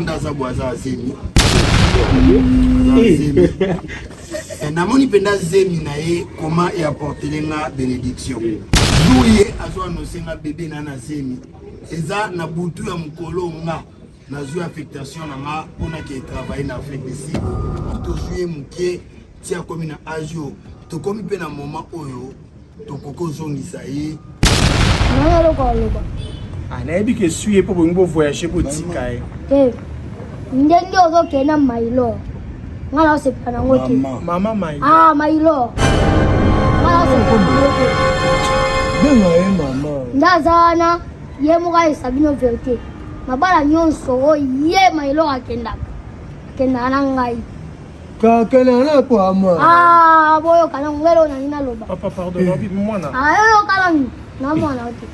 Nda aza bo aza zemi. Zemi. Eh, namoni mpenza zemi na ye koma e apportele nga bénédiction. Jour ye azo annonce nga bebe na na zemi. Eza na butu ya mokolo nga nazwi affectation na nga mpona ke travailler na Afrique du Sud. Tozwi ye moke ti akomi na age oyo tokomi mpe na moment oyo tokoki kozongisa ye. Nani eloko aloba? Ah, nayebi ke esui ye mpo bolingi bovoyage botika ye. Te, ndenge ozokende na Mailor, ngai naosepela nango te. Mama Mailor. Ah, Mailor. Ngai naosepela nango te. Benga ye mama. Nde aza wana, ye moko ayesa bino verite. Mabala nyonso oyo ye Mailor akendaka, akendaka na ngai. Kakana na kwa mwa. Ah, boyoka na ngelo na nina loba. Papa pardon, eh. mwana. Ah, yoka na na mwana te.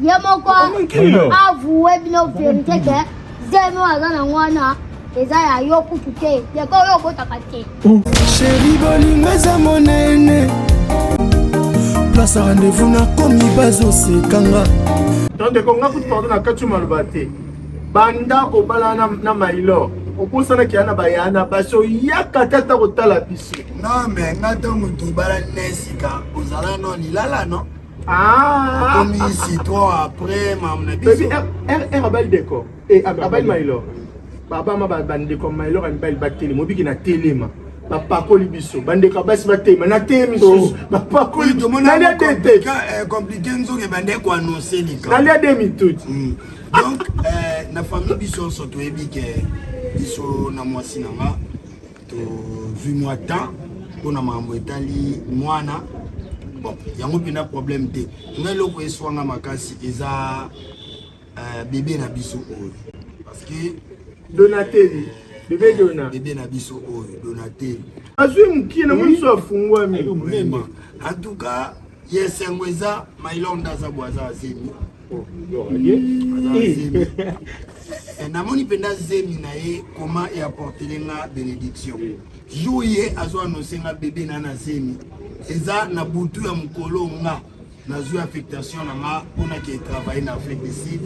Ye moko avoue bino verite ke zemi oyo aza na mwana eza ya yo kutu te yeko oyo obotaka te. Chéri bolingo eza monene. Place rendez-vous nakomi bazosekanga. Ndeko nga kutu pardon na kati maloba te. Banda obala na, na Mailor obosanaki ya na baya na basi oyaka te ata kotala biso. Non mais nga ntango tobala nesika ozala no lilala no ah. okomi citron après mam na biso r abali deko eh, abali Mailor babama bandeko ya Mailor ya mibali batelema obiki na telema bapakoli biso bandeko ya basi batelema na telemi susu oh. bapakoli nalia de te eh, compliqué nzoka ebande koannonce likambo nalia de mituti hmm. Donc euh, na famille biso nyonso toyebi ke biso na mwasi na nga tozwi mwa temps mpo na makambo etali mwana bon yango mpenza problème te ngai eloko eswanga makasi eza euh, bebe na biso oyo parce que donateli bebe dona bebe na biso oyo donateli azwi mokie na moni so afungwami en tout cas ye esengo eza mailonda aza bo aza azemi Eh, namoni mpenza zemi na ye koma e apportele nga bénédiction jour ye azo annonce nga bebe na na zemi eza na butu ya mokolo nga nazwi affectation na nga mpona ke travaille na afrique du sud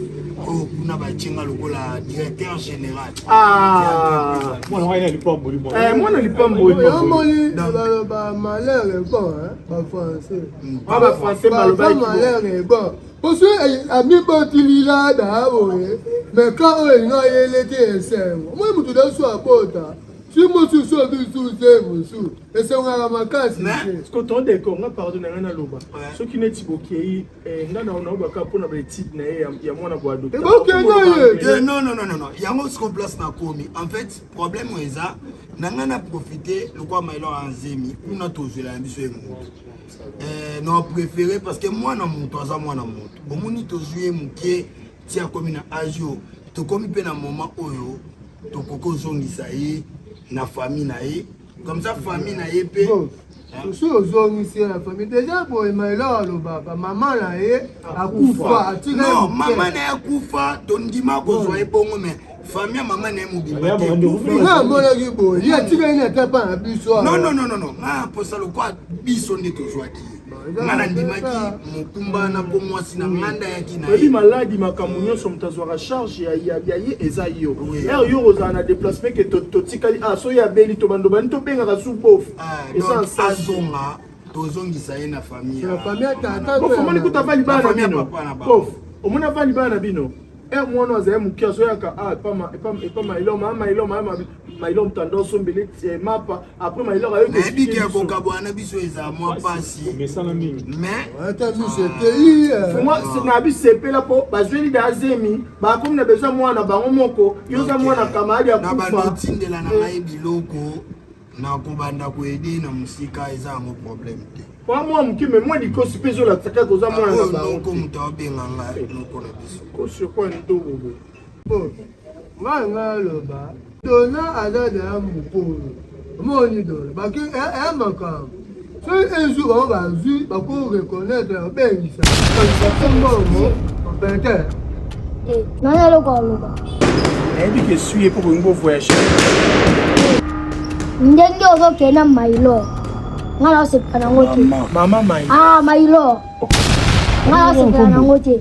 oyo kuna batie nga lokola directeur général ah. mwana lipamboli omoni baloba malheur est bon bafrançais bafrançais balobaki malheur est bon Poso amibotili lada boye me ka oyo elingi ayele te esengo moi moto nyonso abota si mosusu obisu te mosusu esengaka makasi te ton décor nga pardon na ngai naloba soki neti bokei eh, nga naobaka mpona baetide na ye ya mwana boadopte ebokende ye non non non non yango siko place nakomi en fait problème oyo eza na ngai na profite lokola mailo anzemi kuna tozwela ya biso ye motu Eh, na préféré parce que mwana moto aza mwana moto bomoni tozwi ye moke ti akomi na age oyo tokomi mpe na moment oyo tokoki kozongisa ye na famille na ye comme ça famille na ye mpe soki ozongisi ye na famille deja boye maelo alobaka mama na ye akufa atika mama na ye akufa tondima kozwa ye bongo mais famille ya mama na ye mobimba te nga amonaki boye ye atikali na tapa na biso non non non non nga mposa lokwa biso nde tozwaki ye nga nandimaki mokumba na mpo mwasi na nga ndayaki na ye maladi makambo nyonso moto azwaka charge ya ye eza yo ere yo kozala na déplacement ke totikali ah soki abeli tobando bani tobengaka su bof ah, eza azonga tozongisa ye na famille ya tata omoni kuta avali bana na bino bof omoni avali bana na bino Heure mwana azali moke azoyaka ah, epa mailor maa mailor maa mailor moto anda osombele eh, mapa après mailor ayoki nayebi ke kokabwana biso eza mwa mpasi mais na biso sepela mpo bazweli da zemi bakomi na besoin mwana bango moko yo oza mwana kamarade ya kufa na bando otindela na ngai biloko na kobanda koede na mosika eza yango problème te Kwa mwa moke me mwa likosi mpe ezolakisa kaka oza mwana na bango. Noko moto abenga nga noko na biso. Kosi okwa ndobo boye. Ngai ngai aloba dona aza deya mokolo omoni dona bake eya makambo soki un jour bango bazwi bako reconnaitre babengisa mbongo pete nani eloko aloba nayebi ke esui ye mpo bolingi bovoyage ndenge ozokende na mailor nga naosepela nango te mama mai ah mailor nga naosepela nango te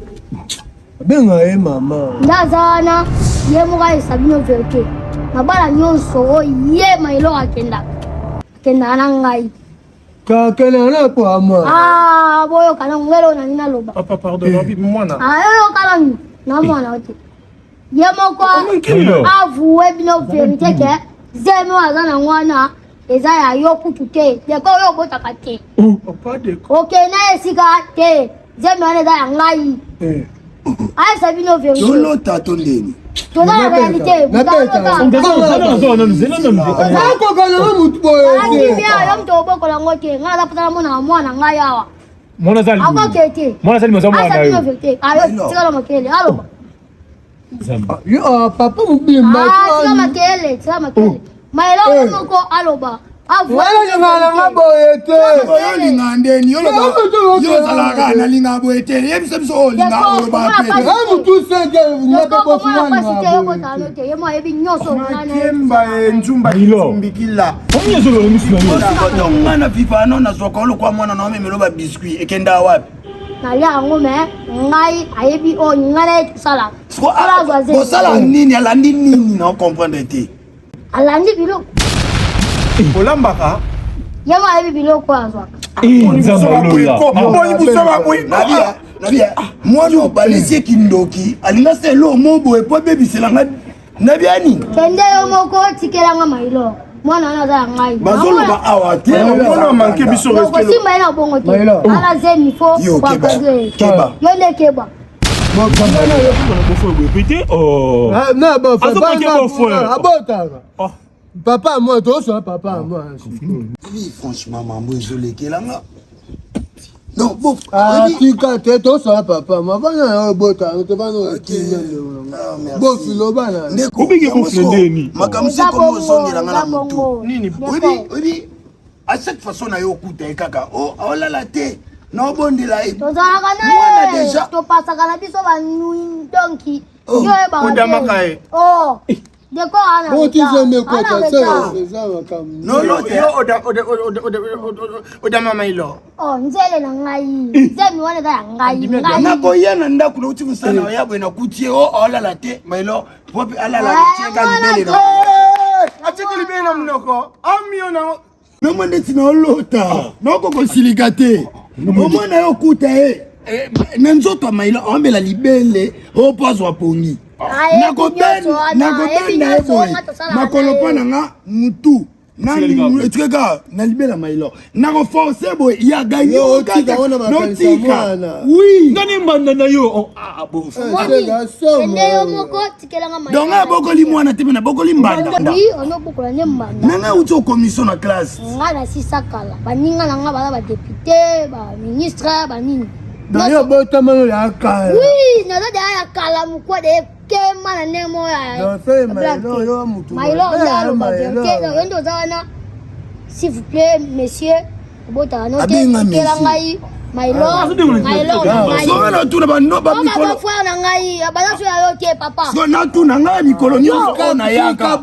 benga ye mama nde aza wana Ye moko ayesa bino verite. Mabala nyonso oyo ye Mailor akendaka. Akendaka na ngai. Kakendaka na po amwa. Ah, boyoka na ngelo na nina loba. Papa pardon, eh. mwana. Ah, yoka na na mwana ote. Ye moko avoue bino verite ke zemi oyo aza na mwana eza ya yo kutu te. Deko oyo obotaka te. Okenda esika te. Zemi wana eza ya ngai. Eh. Ayebisa bino verite. Tolota to ndeni. Toza na réalité. Akokana na motu boye te. Yo moto obokola yango te. Ngai naza mposa namona mwana ngai awa. Mwana azali. Akoke te. Mwana azali maza mwana yo. Ayebisa bino verite. Ayo tikala makelele. Aloba. Ah, papa mobimba. Ah, tika makelele, tika makelele. Maelo eh. moko aloba. Wana nanga boye te. Oyo olinga ndeni yo ozalaka nalinga boye te yebisa biso oyo olinga oloba pe. Mutu seke nga pe bofu wana. Ye mo ayebi nyonso. Makemba e nzumba kimbikila. Oyo nga na viva no nazwaka olokwa mwana na omemelo ba biscuit ekenda wapi? Nalia yango me ngai ayebi oyo ngai naye tosalaka. Bosala nini alandi nini na comprendre te. Alandi biloko. Olambaka? Ye mo ayebi biloko oyo azwaka. Mwana oyo balesi ye kindoki alinga se eloko mo boye po abebisela nga na bia nini? Kende yo moko tikelanga mailo. Mwana wana aza ya ngai. Bazoloba awa te. Mwana manke biso respect. Okosimba ye na bongo te. Ala zemi fo. Yo keba. Keba. Yo nde keba. Abotaka papa moi tosola papa moi. Franchement mambo ezolekelanga. Non, bon. Tika te tosola papa moi bana na obota to bana okinga bo filo bana. Ndeko makambo se komo ozongelanga na motu. Nini? Oyebi oyebi à chaque façon na yo okuta ye kaka o aolala te naobondela ye tozalaka na ye topasaka na biso banui donki yo oyebaka odamaka ye oh deko ana odama mailo oh nzele na ngai nzemi wana eza ya ngai nakoya na ndako nauti mosala oya boye nakuti ye o aolala te mailo pope alala atieka libele na atiki libele na monoko amio nango nomwa ndeti naolota naokokosilika te omona yo okuta ye na nzoto ya mailo aomela libele oyo mpo azwa pongi nakobenda ye boye makolo mpo na nga mutu etikaka na libela mailo nakoforce boye ya gagnotika wi ngani mbanda na yo donc nga abokoli mwana te me nabokoli mbanda nanga auti okomission na classe nga nasisa kala baninga na nga baza badepute baministre banini nayo obotama yo ya kala wi naza deya ya kala mokwa de kema na ndenge moko ya mailo aloba verité yo nde oza wana s'il vous plaît monsieur obotaka no te tikela ngai mailor natuna bamikolo na ngai baza so ya yo te papa so natuna ngai mikolo nyonso oyo nayaka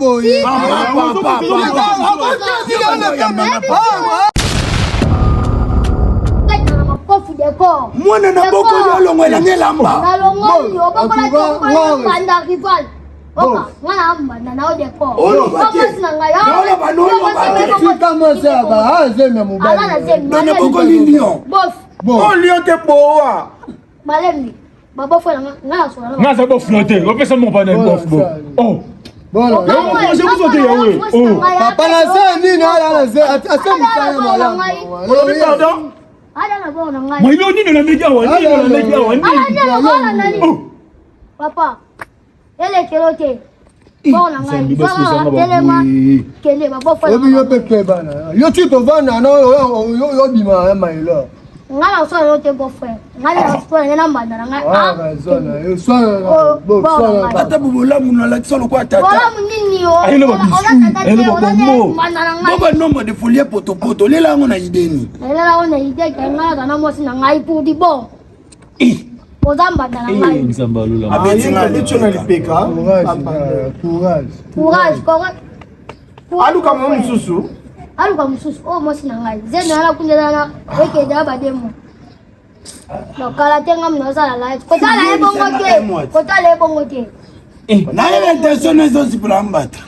mwana na bokoli olongwela nge elamba nalongoli obokolaki obokolaki mbanda rival oka mwana mbanda na yo decor mwasi na ngai tika mwasi ya ba azemi ya mobali na bokoli lion bof o lion te bowa malembi babofo na ngai nasola nga aza bof na te opesa moko bana bof bo oh papa na se nini ala na se ase mosala malamu olobi pardon mailo nini olandaki awa nini olandaki awa nini papa elekelo te bongo na ngai telema kende babofoyebi yo mpe kebana yo ti tovanda na yobima ya mailo ngai nakosala yo te beau frère ngai nakosala ngai na mbanda na ngai ata bolamu nalakisa lokwa tata bolamu nini boba nombre de folie potopoto olela yango na ideni nalela yango na ide ke ngai aza na mwasi na ngai pour du bon oza mbanda na ngai abeti na lipeka courage courage aluka mwa mosusu aluka mosusu oyo mwasi na ngai zemi wana kuna eza na ekende ya bademo kala te ngai nazala live kotala ye bongo te kotala ye bongo te. Nayebi intention no ezozipula mbata.